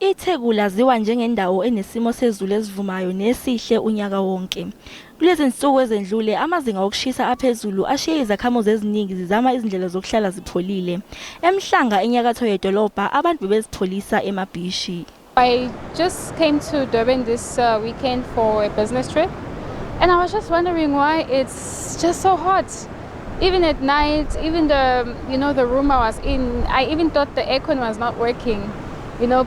ITheku laziwa njengendawo enesimo sezulu esivumayo nesihle unyaka wonke. Kulezi zinsuku ezendlule amazinga okushisa aphezulu ashiye izakhamuzi eziningi zizama izindlela zokuhlala zipholile. Emhlanga enyakatho yedolobha abantu bebezipholisa emabhishi. I just came to Durban this weekend for a business trip, and I was just wondering why it's just so hot. Even at night, even the you know the room I was in, I even thought the aircon was not working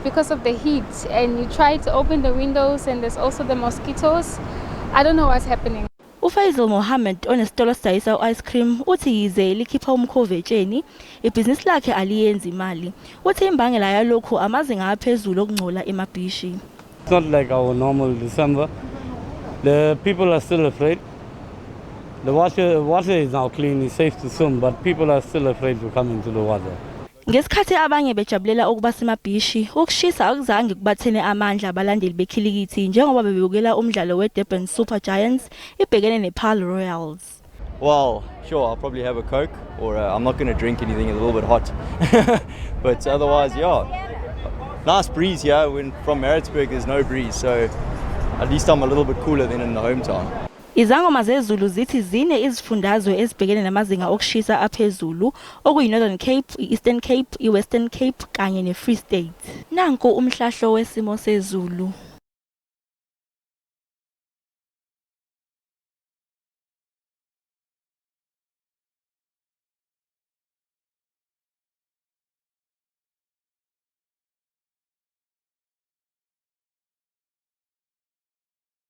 because of the heat. And you try to open the windows, and there's also the mosquitoes. I don't know what's happening. UFaisal Mohammed onesitolo esidayisa u-ice cream uthi yize likhipha umkhovu etsheni, ibhizinisi lakhe aliyenzi imali. Uthi imbangela yalokhu amazinga aphezulu okungcola emabhishi. It's not like our normal December. The people are still afraid. The water is now clean, it's safe to swim, but people are still afraid to come into the water. Ngesikhathi abanye bejabulela ukuba semabhishi, ukushisa akuzange kubathene amandla abalandeli bekhilikithi njengoba bebukela umdlalo weDurban Super Giants ibhekene nePaarl Royals. Well, sure, I'll probably have a Coke, or I'm not going to drink anything a little bit hot. But otherwise, yeah, nice breeze here. When from Maritzburg, there's no breeze, so at least I'm a little bit cooler than in the hometown. Izangoma zezulu zithi zine izifundazwe ezibhekene namazinga okushisa aphezulu okuyi-Northern Cape, i-Eastern Cape, i-Western Cape kanye ne-Free State. Nanku umhlahlo wesimo sezulu.